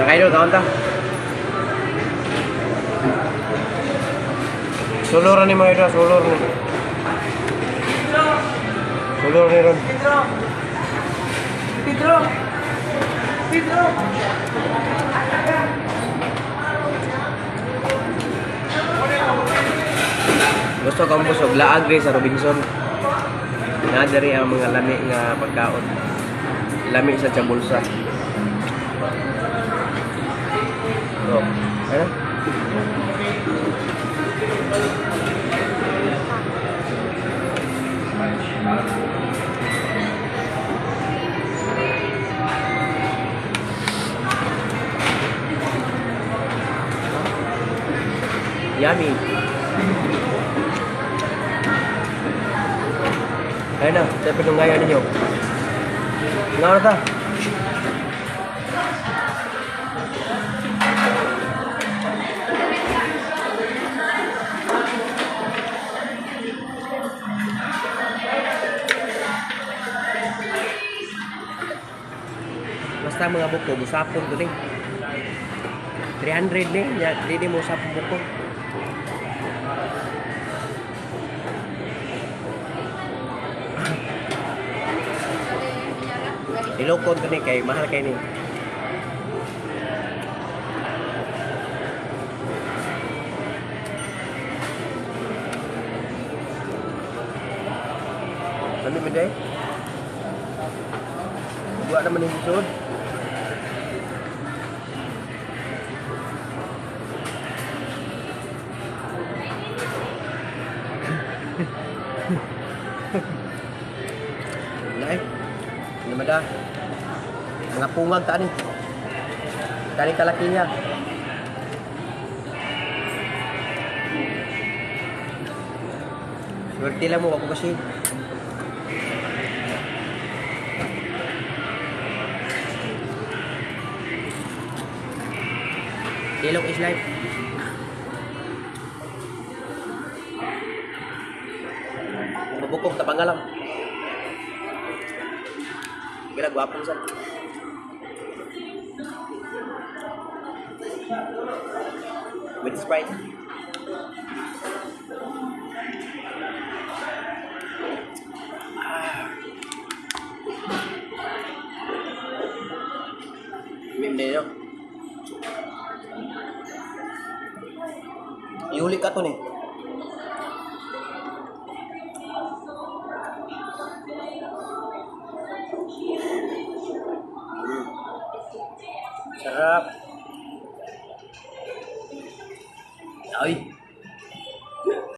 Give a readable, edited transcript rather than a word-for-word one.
Nakain kaon ta. Sulor ni mga idol, sulor ni. Sulor ni ron. Pedro! Pedro! Pedro! Gusto kong busog, laag rin sa Robinson. Na diri ang mga lami nga pagkaon. Lami sa Chabulsa. So, ano? Yummy. Ayun na, sa pinungayan ninyo. Nga na ta. Basta mga buko, busapon to ni. 300 ni, ya, di di mo usapon buko. Ilokon to ni kay mahal kay ni. Lami man day. Buat naman yung sud. Wala eh. Ano ba da? Mga pungag ta ni. Kani kalaki niya. Swerte lang mo ako kasi. Ilok is life. Mabukog tabanga lang. Gila gwapong sa. With Sprite. Ah. Mim din yun. Iuli ka to ni. Sarap. Ay.